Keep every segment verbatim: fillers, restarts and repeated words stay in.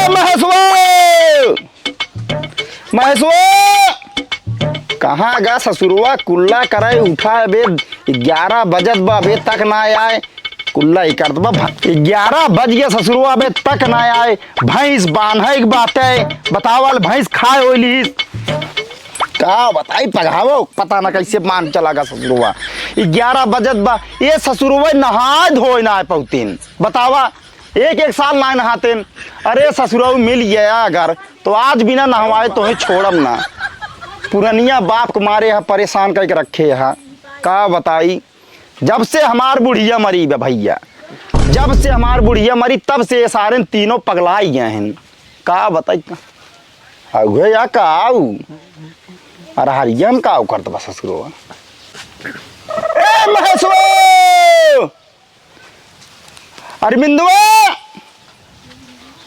महेशवा! महेशवा! कहाँ गा ससुरवा? कुल्ला करे उठा बे, ग्यारह बजत बा, अबे तक ना आए। कुल्ला ही करत बा, भ-, ग्यारह बज गया ससुरवा, अबे तक ना आए। भैंस बान्हे के बात है, बतावल भैंस खाए होई लीस। का बताई, पगहावो, पता ना कैसे मान चला गा ससुरवा। ग्यारह बजत बा, ये ससुरवा नहाए धोए ना आए पौतीन। बतावा, एक एक साल ना नहातेन। अरे ससुरऊ मिल गया अगर तो आज बिना नहवाए तोहे छोड़म ना। पुरनिया बाप के मारे ह परेशान करके रखे ह। का बताई, जब से हमार बुढ़िया मरी बे भैया, जब से हमार बुढ़िया मरी तब से ये सारे तीनों पगलाई गए हैं। का बताई का? अउहे या का आऊ? अरे हरियम का आऊ करत बा ससुरवा। ए महेशवा! अरविंदवा,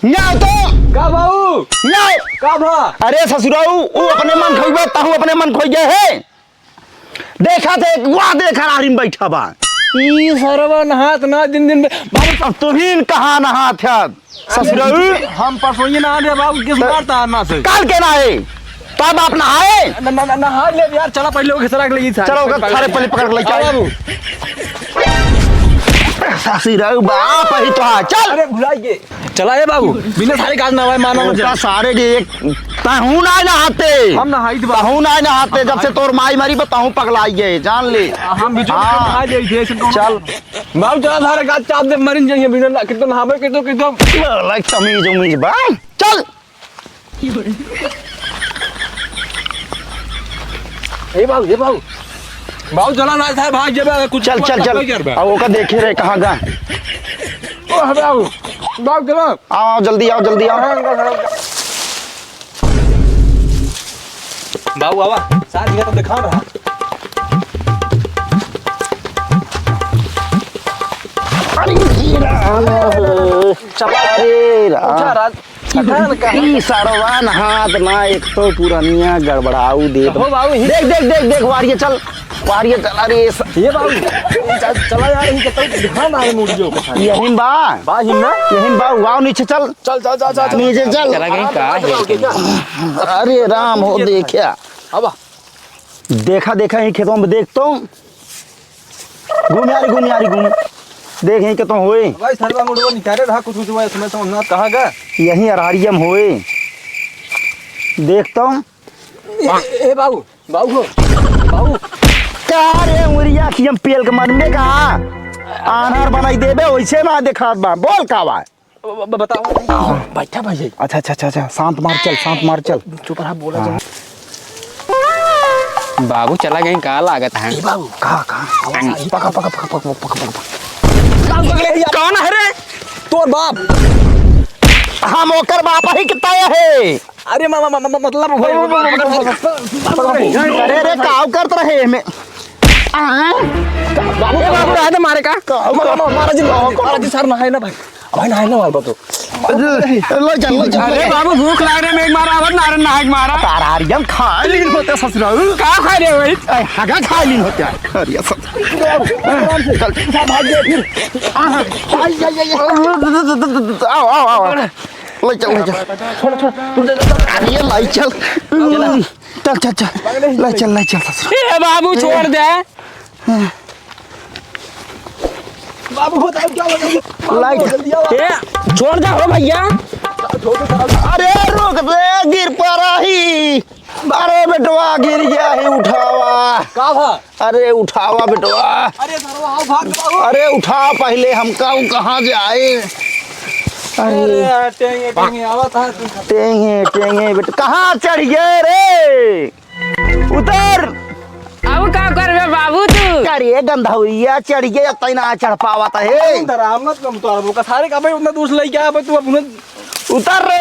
न्याव तो। का बाऊ? न्याव। का भा? अरे ससुराऊ, ऊ अपने मन खोई गए, तहू अपने मन खोई गए है। देखा थे, वाह, देखा राहरी में बैठा बा। ई सरवा नहात ना दिन दिन में। बाबू, अब तुहीन कहाँ नहात है? ससुराऊ। हम परसों ही नहा दे बाबू, किस त-, बार तार ना से? काल के नहाए? तब आप नहाए? न, न, न, नहा ले यार, चला पहले ओके सराक ले, ई सारे चलो, ओके पकड़ सारे ले। पहले पकड़ के लेके आओ आओ। बाबू। ससुराऊ बाप ही तो है, चल। अरे भुला गए। चला ए बाबू, बिना सारे काज नहाए माना ओका मुझे। सारे के एक, तहू ना नहाते। हम नहाई दे बाबू। तहू ना नहाते, जब से तोर माई मरी बा, तहू पगलाई गए, जान ले। हम भी जो हाँ। नहा जाई, जैसे तो चल। बाबू चला सारे काज चाप दे, मरिन जाइए बिना ना, कितो नहावे, कितो, कितो। लाइक तमीज उमीज बा। चल। ए बाबू, ए बाबू। बाबू, चला ना, साहब, भाग जेबे, कुछ चल, कुछ चल, चल। कर बे। अब ओका देखे रहे, कहाँ गा? ओ, अबे आओ। बाबू, चला। आओ, आओ, जल्दी आओ, जल्दी आओ। बाबू, आवा, साथ में तो दिखा रहा। अरे, जी राम। चला। अरे, राम। उठा, राज। ई सरवा नहात ना, एक तो पुरनिया गड़बड़ाऊ देत। हो बाबू, यही देख, देख, देख, देख, वारिये चल, वारिये चल, अरे स- ये बाबू, च-, चला यार, इनके तो ध्यान आए मुड़ियो के साथ। यही बा। बा ही ना? यही बा, गाँव नीचे चल। चल, चल, चल, चल, चल। नीचे चल। चला गई का है? अरे राम हो, देखा। अब देखा, देखा, यही खेतवा में देख तो। घूम यारी, घूम यारी, घूम। देख, यहीं के तो होए। भाई, सरवा मुड़वा निकाले रहा, कुछ, कुछ भाई, इसमें तो ना कहा गा। यहीं अरहरिया में होए। देख तो। ए, ए, ए, बाबू, बाबू हो, बाबू। का रे, उरिया की हम पेल के मरने का? आन्हर बनाई देबे, वैसे ना देखात बा। बोल का बा? ब-, ब-, बताओ। बैठा भाई। अच्छा, अच्छा, अच्छा, अच्छा, शांत मार चल, शांत मार चल। चुप रहा, बोला हाँ। जा। बाबू चला गए, का लागत है? ए बाबू। कहाँ, कहाँ? पका, पका, पका। कौन है रे? तोर बाप। हम ओकर बाप ही कितना है? अरे मा-, मा-, मा-, मा-, मतलब भाई, अरे, अरे, काव करत रहे में? आ? बाबू, ए, बाबू, रहे दे मारे का? का-, मा-, मा-, महाराज जी, महाराज जी, महाराज जी, सर, नहाए ना भाई। भाई, नहाए ना मार बाबू। लो चल, लो चल। अरे बाबू, भूख लाग रहे, में एक मारा, आवत ना रे, नहाए के मारा। तारा हरियम खा लीन होते ससुराल। का खा रहे भाई? ए, हगा खा लीन होते। अरे ससुराल। चल, भाग गए फिर। आ, आई, आई, आई, आई। आओ, आओ, आओ। ले चल, ले चल। छोड़, छोड़। अरे, ले चल। चल, चल, चल। ले चल, ले चल, ससुर। ए, बाबू, छोड़ दे। बाबू, बताओ, क्या हो गया? ले चल। जल्दी आओ। ए, छोड़ दे हो भैया। अरे, रुक दे, गिर पड़ा ही। अरे बेटवा, गिर गया है, उठावा। का भा? अरे उठावा बेटवा। अरे सरवा, आओ, भाग, भागो। अरे उठा पहले हमका, वो कहाँ जाए? अरे अरे। यार, टेंगे, टेंगे, आवा था। टेंगे, टेंगे बेटा, कहाँ चढ़ गए रे? उतर। अब का करबे बाबू तू? अरे गंधौरिया चढ़ गए, अब तैं ना चढ़ पावत है। डरावना तो कम तो, अब का सारे का भाई उतना दूर से लेके आया, अब तू अब उन्हें उतर रे।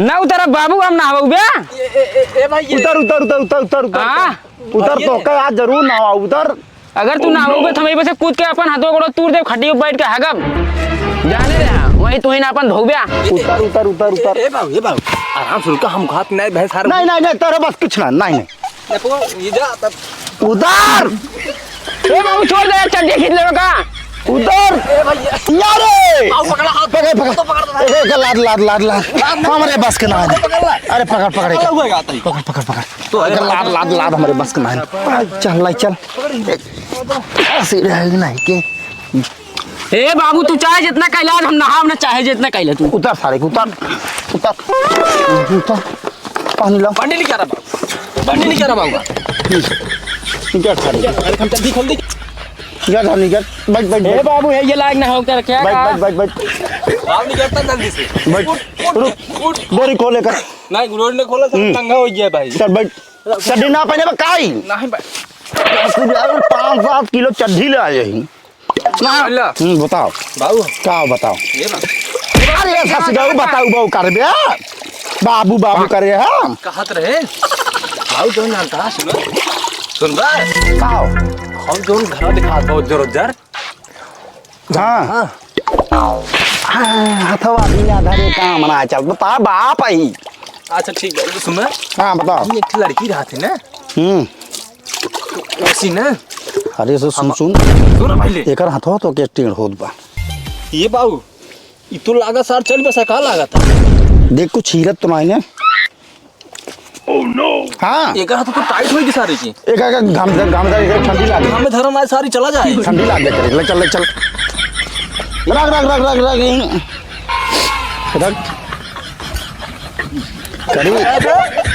ना उतरब बाबू, हम नहावबे। ए, ए, ए, ए भाई, ये उतर, उतर, उतर, उतर, उतर, उतर। हाँ। उतर, ये तो का आज जरूर नहावा, उतर। अगर तू नहावबे तो हम एही पे से कूद के अपन हाथों गोड़ों तूर देब, खटिया पे बैठ के हगब। जाने दे, वहीं तू ही ना अपन धोबे। उतर, उतर, उतर, उतर। ए, ए बाबू, ए बाबू, आराम से रुका, हम घात नहीं भैंस हार नहीं, नहीं, नहीं, तेरे बस कुछ ना, नहीं, नहीं। देखो, ये जा, तब उतार। ए बाबू, छोड़ दे, चड्डी खींच लेवे का? उधर। ए भैया। यारे। आओ, पकड़ा हाथ। पकड़, पकड़। तो पकड़ दो भाई। ए, ए, लाद, लाद, लाद, लाद। लाद ना। हमरे बस के ना है। पकड़ ला। अरे, पकड़, पकड़, पकड़। हुआ गाता ही। पकड़, पकड़, पकड़। तो पकड़, लाद, लाद, लाद, हमरे बस के ना है। चल, लाई, चल। ऐसे रहे नहीं के। ए बाबू, तू चाहे जितना कैला, हम नहाब ना, चाहे जितना कैला तू। उतर सारे के, उतर, उतर, उतर। पानी लाओ। पानी नहीं करा बाबू, पानी नहीं करा बाबू। निकल सारे के। अरे, हम जल्दी खोल दी। निकल सारे, निकल। बैठ, बैठ, ए बैठ। बाबू, है ये लायक ना हो कर क्या बैठ, कहा? बैठ, बैठ, बैठ। बाबू, निकलता जल्दी से। बैठ। उठ, उठ, रुक। उठ। बोरी खोले कर। नहीं, रोड ने खोला, सब हम्म। नंगा हो गया भाई। चल, बैठ। चड्डी ना पहने बा काई? नहीं भाई। पाँच सात किलो चड्डी ले आए ही। ना। अल्लाह। हम्म, बताओ। बाबू। का बताओ? ये ना। अरे, ये ससुराल बताऊ, बाऊ कर बे। बाबू, बाबू करे हम। कहत रहे। बाबू, जो जानता है, सुनो। सुन बा। का हो? हम जोन घर दिखात बहुत जोर जर। हाँ। हाँ। हाँ, हथवा बिना धरे काम ना चल। बता, बाप आई। अच्छा, ठीक बा, सुन। हाँ, बताओ। ये एक लड़की रहत है ना? हम्म। वैसी ना। अरे, सो सुन, हम सुन। सुन पहले। एकर हथवा तो के टेढ़ होत बा। ये बाऊ, ई तो लागत सार चल बसा का लागत है? देख, कुछ हीरत तो नहीं है। Oh no! हाँ। एकर हाथ तो टाइट होई के सारे की। एक, एक, घाम, घाम, घाम, एक ठंडी लागे। हमें धरम आज सारी चला जाए। ठंडी लागे करे। ले चल, ले चल। रख, रख, रख, रख, रख, यहीं। रख। करू।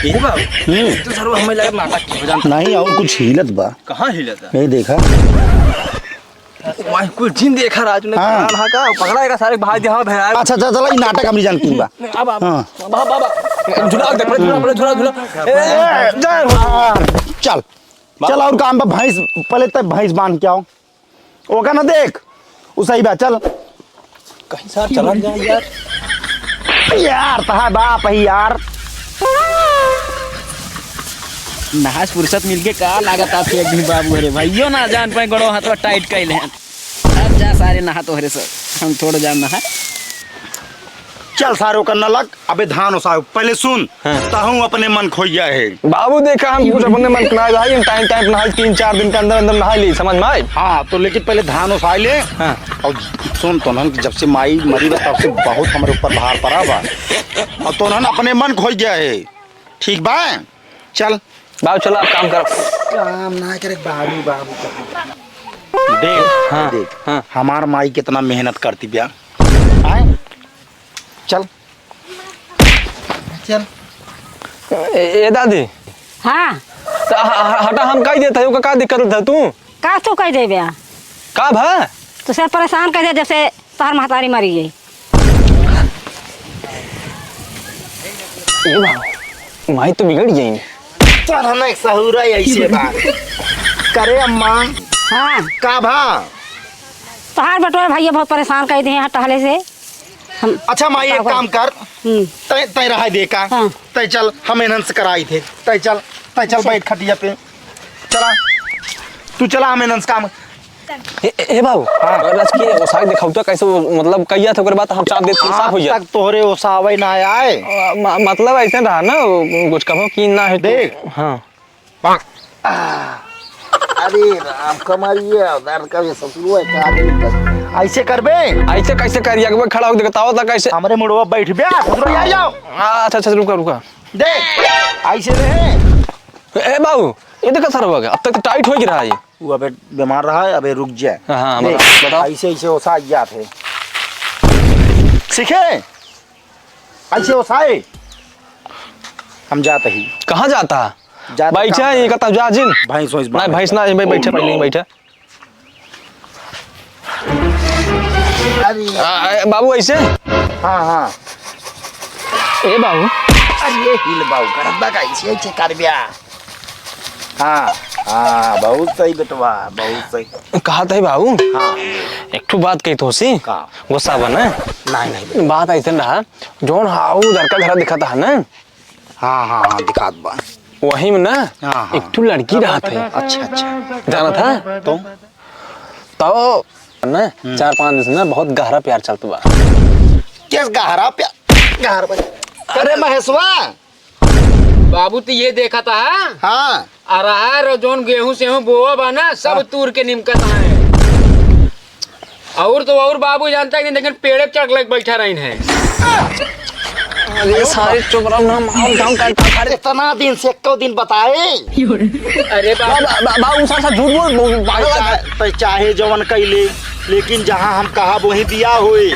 ये बाबू, हम्म। तो सर हमें लगा नाटक की हो जानता। नहीं, और कुछ हीलत बा। कहाँ हीलत है? नहीं देखा। वाह, कुछ जिन देखा राजू ने हाँ। कहा ना का, पकड़ा एक सारे भाई दे, हाँ भाई। अच्छा, अच्छा, चला, ई नाटक हमरी जानती बा। अब, अब, हाँ। अब, अब, अब, झुला दे, झुला, झुला, झुला, झुला। ए, ए, जय हो। हाँ, चल, चल और काम बा, भैंस, पहले तक भैंस बांध के आओ। ओका ना देख, उ सही बा, चल। कहीं सार चलन जाए यार। यार, तहा बाप ही यार। नहास फुर्सत मिलके का लागत आप एक भी बाबू, अरे भाइयों ना जान पाए, गोड़ो हाथवा टाइट कैले हैं। अब जा सारे नहा तोहरे से, हम थोड़ा जान नहा। चल सारे ओकर नलक, अबे धान ओसाओ, पहले सुन। हाँ। तहूँ अपने मन खोइया है। बाबू देखा, हम कुछ अपने मन के ना भाई, हम टाइम टाइम नहाई, तीन चार दिन के अंदर अंदर नहाई ली, समझ में आए? हाँ, तो लेकिन पहले धान ओसाई ले। हाँ। और सुन, तोनहन के जब से माई मरी बा, तब से बहुत हमरे ऊपर भार पड़ा बा। और तोनहन अपने मन खोइया है, ठीक बा? चल। बाबू, चलो, आप काम करो। काम ना करे, बाबू, बाबू, बाबू। देख, हाँ, देख, हाँ। हमार माई कितना मेहनत करती बिया। आए? चल। चल। ए, ए दादी। हाँ। त ह-, ह-, हटा, हम कह देत है, ओका का दिक्कत है तू? का तू कह देबे? का भा? तो सब परेशान कर दे, जैसे तोहर महतारी मरी गई। ए बाबू, माई तो बिगड़ गई। चल, हम एक सहूरा ऐसे बात। करे अम्मा। हाँ। का भा? तोहार बेटवा भैया बहुत परेशान कर दिए हैं टहले से। हम अच्छा माई, एक बताओ। काम कर। हम्म। तय, तय रहा दे का। हाँ। तय चल, हम एनन से कराई थे। तय चल, तय चल, चल। बैठ खटिया पे। चला, तू चला, हम एनन से काम। ए, ए, ए बाबू, हाँ। अगर आज के ओसाई दिखाऊ तो कैसे वो, मतलब, कहिया था ओकर बाद हम साफ देत, साफ हो आज जाए। तक तोहरे ओसावे ना आए। अ, म-, मतलब ऐसे रहा ना, वो कुछ कहो कि ना है तो। देख। हाँ। आ, अरे राम, कमरिया दर्द का भी ससुरो है, का दिन तक। ऐसे करबे? ऐसे कैसे करिए? एक बार खड़ा होके बताओ तो कैसे? हमरे मुड़वा बैठ बे, ससुरो, आ जाओ। आ, अच्छा, अच्छा, रुका, रुका। देख, ऐसे रहे। ए, ए बाबू, ये देखा सर हो गया, अब तक तो टाइट हो ही रहा है। वो अबे बीमार रहा है, अबे रुक जाए। हाँ, हाँ, देख, बताओ, बताओ। ऐसे, ऐसे ओसा जात है। सीखे? ऐसे ओसाए। हम जात ही। कहाँ जाता? जात बैठा काम है, है। कहता जा जिन। भैंस वैंस नहीं, बांध भैंस ना, भाई, बैठा, पहले ही बैठा। अरे। आ, आ, बाबू, ऐसे? हाँ, हाँ। ए बाबू। अरे, हिल बाबू, करत बा का, ऐसे, ऐसे कर ब्या। हाँ, हाँ, बहुत सही बेटवा, बहुत सही। कहत है बाबू, हाँ। एक ठो बात कही तो सी, का? गुस्सा बना। नहीं, नहीं बेटवा। बात ऐसे रहा, जौन हाउ उधर का घर दिखत है ना? हाँ, हाँ, हाँ, दिखात बा। वही में ना, हाँ, हाँ। एक ठो लड़की रहत है। अच्छा, अच्छा। जानत है? तो? तो ना, हम्म। चार पाँच दिन से ना बहुत गहरा प्यार चलत बा। किस गहरा प्यार? गहरा प्यार? अरे महेशवा, बाबू, तू ये देखा था, हाँ? हाँ। अरहर और जौन गेहूं सेहूं बोआ बा ना, सब हाँ। तूर के निमकत है। और तो और बाबू जानता है कि नहीं, लेकिन पेड़े पे चढ़ के बैठा रही है। अरे सारे चुप रहो ना, मार डाउन करता। अरे इतना दिन से एको दिन बताए। अरे बा-, बाबू, बा-, बा-, बाबू साहब, साहब झूठ बोल, बोल, पागल है। चाहे, चाहे जवन कैले, लेकिन जहाँ हम कहा वही बिया होए।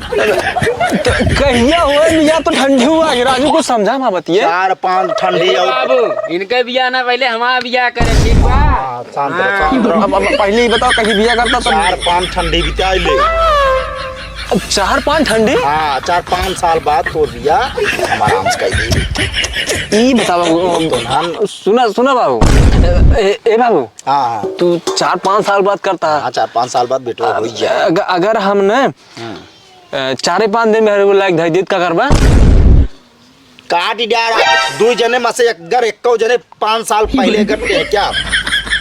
तो कहिया होए बिया? तो ठंडी हुआ है, राजू कुछ समझा ना बतिए। चार पाँच ठंडी अरे और बाबू, इनके बिया ना, पहले हमारा बिया करे, ठीक बा? हाँ, शांत रहो, हाँ। शांत रहो। अब, अब पहले ही बताओ, कहीं बिया करता तो चार पाँच ठंडी बिताई ले। चार पाँच ठंडी? हाँ, चार पाँच साल बाद तोर बिया हम आराम से कर दी। ई बतावा, वो, तो हम सुना, सुना बाबू। ए, ए, ए बाबू। हाँ, हाँ। तू चार पाँच साल बाद करता। हाँ, चार पाँच साल बाद बेटवा हो ही जाए। अगर, अगर हम न, हम्म। अ, चारे पाँच दिन में वो लायक धई देत, का करबा? काट डारा, दू जने में से अगर एको जने पाँच साल पहले अगर टेक्या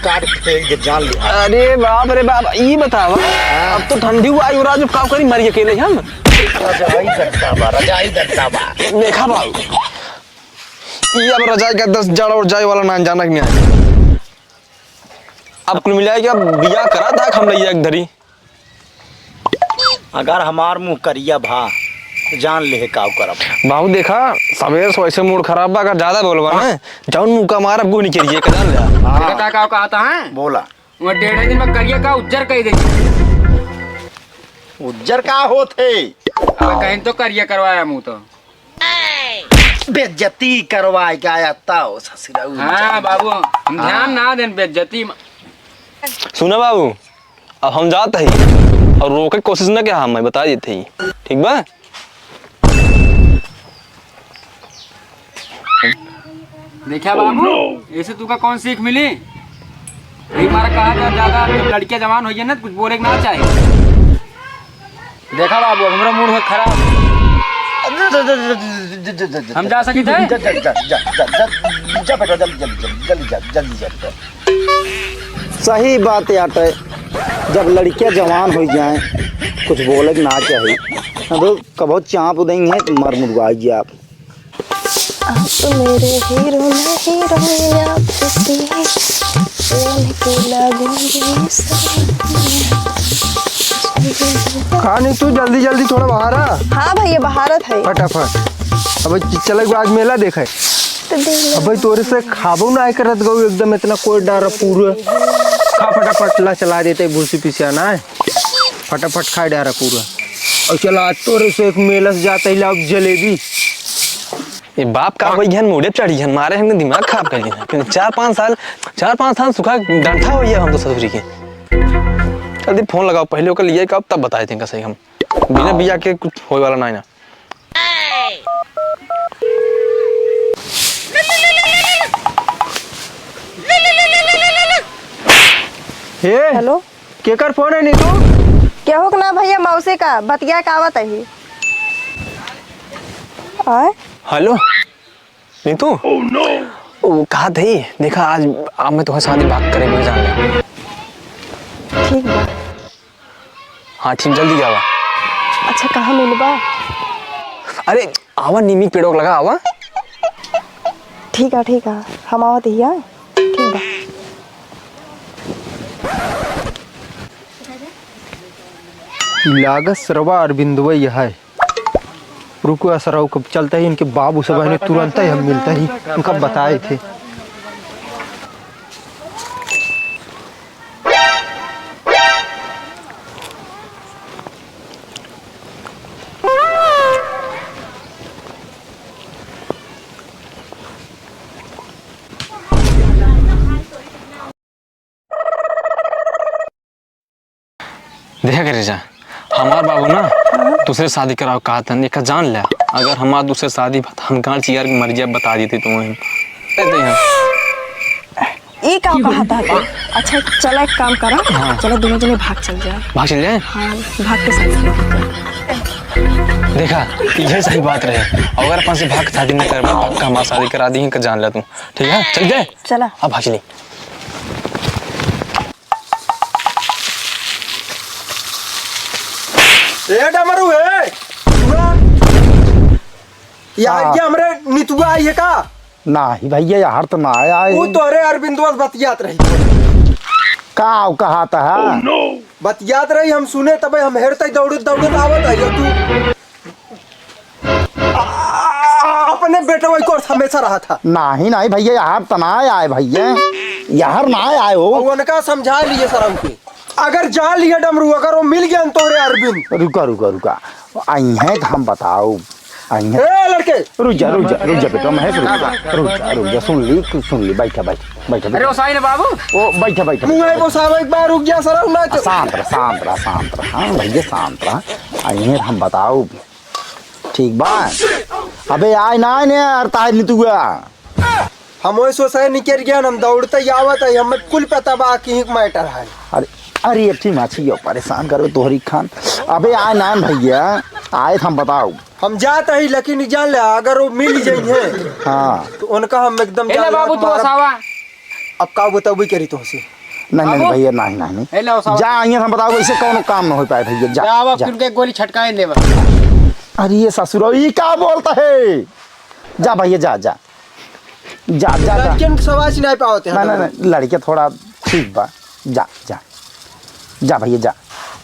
काट फेंक दे, जान ले। अरे बाप रे बाप, ई बतावा, हाँ। अब तो ठंडी हुआ, युवराज, अब का करी, मरी अकेले हम। रजाई गद्दा बा, रजाई गद्दा बा। देखा बाबू, ई अब रजाई गद्दा से जड़ और जाए वाला ना, जाना कि नहीं? अब कुल मिलाए के अब बिया करा था, हम लइया एक धरी। अगर हमार मुँह करिया भा, तो जान ले काव करब। बाबू देखा, सबेरे से वैसे मूड खराब बा, अगर ज्यादा बोलबा ना, जौन मुँह का मारब, गुह निकल जाए, जान ले। हाँ। देखा का, का कहता है? बोला। वो डेढ़ दिन में करिया का उज्जर कह दे। उज्जर का होत है? अब कहीं तो करिया करवाया मुँह तो। बेइज्जती करवाए के आया था, ओ ससुरा, उज्जर। हाँ बाबू, हम हाँ। ध्यान ना देन बेइज्जती में। सुना बाबू, अब हम जात हई और रोके के कोशिश न किया, हम बता देत हई, ठीक बा? देखा बाबू, ऐसे तुका कौन सीख मिली? एक बार कहा था ज्यादा, जब लड़कियां जवान हो जाए ना, तो कुछ बोले के ना चाहे। देखा बाबू, अब हमरा मूड हो खराब। हम जा सकित है? जा, जा, जा, जा, जा, जा, जा बेटा, जल्दी, जल्दी, जल्दी, जल्दी जा, जल्दी जा बेटा। सही बात है, आटे, जब लड़कियां जवान हो जाएं, कुछ बोले के ना चाही। अब कबो चाँप देंगे तो मर मुर्गाई आप। आप तो मेरे हीरो, मैं हीरोइन, आप किसी कौन के लागूंगी साथ में। का नहीं, तू जल्दी जल्दी थोड़ा बाहर आ। हाँ भैया, बाहर है। फटाफट। अब चले गो आज मेला देखे। तो देख ले। अबे तोरे से खाबो ना करत गऊ, एकदम इतना कोई डारा पूरा। खा फटाफट, ला चला देते भूसी पिसिया ना है। फटाफट खा डारा पूरा। और चला आज तोरे से एक मेला से जाते ही लाओ जलेबी। ये बाप का हाँ। वही घन मूडे चढ़ी घन मारे हमने दिमाग खराब कर लिया। फिर चार पाँच साल, चार पाँच साल सुखा डंठा हो गया हम तो ससुरी के। जल्दी फोन लगाओ पहले ओकर लिए कब तब बताए थे सही हम। बिना बिया के कुछ होए वाला ना है ना। हे, हेलो? केकर फोन है नीतू? केहू के ना भैया, मौसी का बतिया के आवत ही। आय? हेलो, नीतू? Oh no! वो कहा थे, देखा आज, आज मैं तुम्हें शादी बात करे, मैं जान ले। ठीक बा। हाँ, ठीक, जल्दी आवा। अच्छा, कहाँ मिलबा? अरे, आवा, नीमी के पेड़ों के लगा, आवा। ठीक है, ठीक है, हम आवत हिया। ठीक बा। लागत सरवा अरविंदवा यह है। रुको, सरवा कब चलता ही, इनके बाबू से बहने तुरंत ही हम मिलता ही, इनका बताए थे। देखा करे जा, हमार बाबू ना दूसरे शादी कराओ कहत हन, एका जान ले, अगर हमार दूसरे शादी भा, हम गांड चियार के मर जाए, बता देते तुम्हें। दे दे हम। ई का कहत हके? अच्छा, चला एक काम करा, हाँ। चला दोनों जने भाग चल जाए। भाग चल जाए? हाँ, भाग के शादी कर। देखा, यह सही बात रहे। अगर अपन से भाग के शादी न करबा, पक्का हमार शादी करा दी, इनका जान ले तू। ठीक है, चल जाए। चला। अब भाग चली। ए डमरू, ए, सुना। यार, हाँ। क्या हमरे नितुआ आई है का? नाही भैया, यार तो ना आया है। वो तोरे अरविंदवा से बतियात रही। का कहत है? Oh no! बतियात रही, हम सुने, तबे हम हेरते दौड़त दौड़त आवत है। तू आ, आ, अपने बेटवा को हमेशा रहा था। नाही, नाही भइया, यार त ना आए भइया, यार ना आए हो। और उनका समझा लिए सर हमके। अगर जा लिए डमरू, अगर वो मिल गया न तोरे अरविंद। रुका, रुका, रुका, आई हैं त हम बताओ। आई हैं। ए लड़के। रुक जा, रुक जा, रुक जा बेटा महेश, रुक जा, रुक जा, रुक जा, सुन ली, सुन ली, बैठा, बैठा, बैठा, अरे बैठा। ओसाई ने बाबू। ओ बैठा, बैठा, मुँह बैठा, है बैठा। ओसावा, एक बार रुक जा सर, ना तो। शांत रह, शांत रह, शांत रह, हाँ भइया शांत रह। आई हैं हम बताओ। ठीक बा। अबे आए ना, आए ने यार, ताहे नितुआ। हम वही सोचे निकल गया, हम दौड़ते ही आवत है, हमें कुल पता बा कि एक मैटर है। अरे, अरे, एक ठे माछी यो परेशान करबे तोहरी खान। अबे आए ना भइया, आए हम बताओ। हम जात ही, लेकिन ई जान ले, अगर वो मिल जाइए, हाँ। तो उनका हम एकदम ए ले जान ले बाबू, तू मारब। ओसावा। अब का बताबे करी तुमसे? नहीं, नहीं, बाबू। भइया, नहीं, नहीं, नहीं। ए ले ओसावा। जा, यहाँ हम बताओ, ऐसे कौनो काम न हो पाए भइया, जा, जा, अब जा। तुमके गोली छटकाए लेबा। अरे ये ससुरा, ई का बोलता है? जा भइया, जा, जा। जा, जा, जा। लड़कियन के सवाल सुनाए पावत है। नहीं, नहीं, नहीं, लड़के थोड़ा ठीक बा। जा, जा। जा भइया, जा।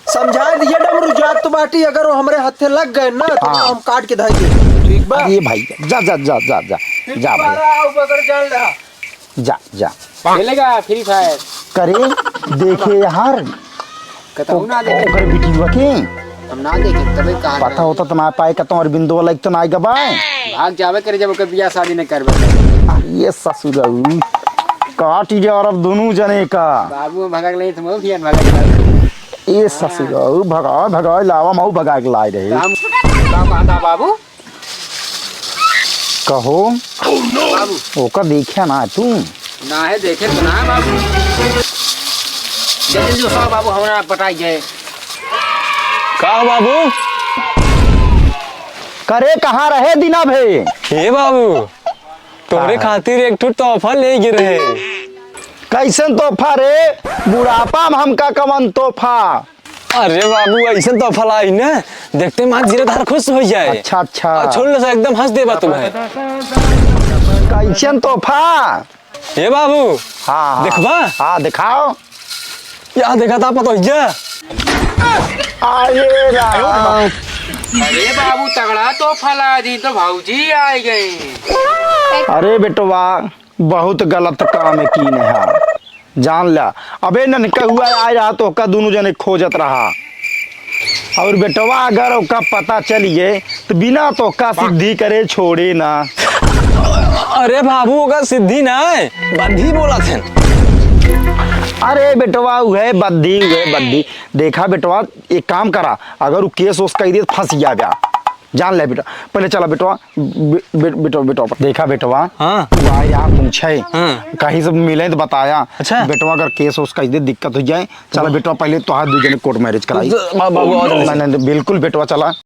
समझा दिए डमरू, जात तो बाटी, अगर वो हमरे हाथे लग गए ना, तो हाँ। हम काट के धर दे। ठीक बा? ये भाई, जा, जा, जा, जा, जा। फिर जा दोबारा भइया। आओ, बगर जान रहा। जा, जा। खेलेगा Free Fire? करे, देखे यार। कतहु ना देखे। ओकर बिटिया के हम ना देखे, तबे कहा पता ना। होता तो ना पाए, कतहु अरविंदो वाला एक तो ना आएगा बाय। भाग जावे करे, जब ओकर बियाह शादी नहीं करबे। आ, ये ससुरऊ। काट यार अब दोनों जने का। बाबू हम भगा के ले, तुम भी भगा के लाओ। ये ससुरऊ, भगा, भगा, लावा, मऊ भगा के लाए रहे। हम का कहता बाबू? कहो। बाबू। ओका देखे ना तू? ना है, देखे तो ना है बाबू। जल्दी जल्दी उठाओ बाबू, हमरा पटाई जाए। का हो बाबू? करे कहाँ रहे दिना भे? हे बाबू, तोहरे हाँ। खातिर एक ठो तोहफा ले गे रहे। कैसन तोहफा रे? बुढ़ापा में हमका कवन तोहफा? अरे बाबू, ऐसन तोहफा लाई न, देखते मार जीरा धार खुश हो जाए। अच्छा, अच्छा। और छोड़ लो सर, एकदम हंस देबा तुम्हें। कैसन तोहफा? ए बाबू, हाँ, हाँ। देखबा? हाँ, दिखाओ। या देखा था पता जा। अरे राम। अरे बाबू, तगड़ा तोहफा ला दी तो भौजी आ गई। अरे बेटवा, बहुत गलत काम कीन है। जान ला, अबे नन्हका हुआ आए रहा तो ओका दुनों जने खोजत रहा। और बेटवा अगर ओका पता चल गए तो बिना तोका सिद्धि करे छोड़े ना। अरे बाबू, ओका सिद्धि ना है, बद्धी बोला थे। अरे बेटवा, उहे बद्धी, उहे बद्धी। देखा बेटवा, एक काम करा, अगर उ केस ओस कह दे तो फंस गया बा। जान ले बेटा, पहले चला बेटवा, बे-, बे-, बेटवा, बेटवा, देखा बेटवा, हाँ। तू आए यहाँ पूछे, हाँ। कहीं से मिले तो बताया। अच्छा। बेटवा अगर केस ओस कह दे, दिक्कत हो जाए, चला तो बेटवा, पहले तोहार दू जने कोर्ट मैरिज कराई। बा-, बाबू, आ जाओ। नहीं, नहीं, नहीं, बिल्कुल बेटवा, चला।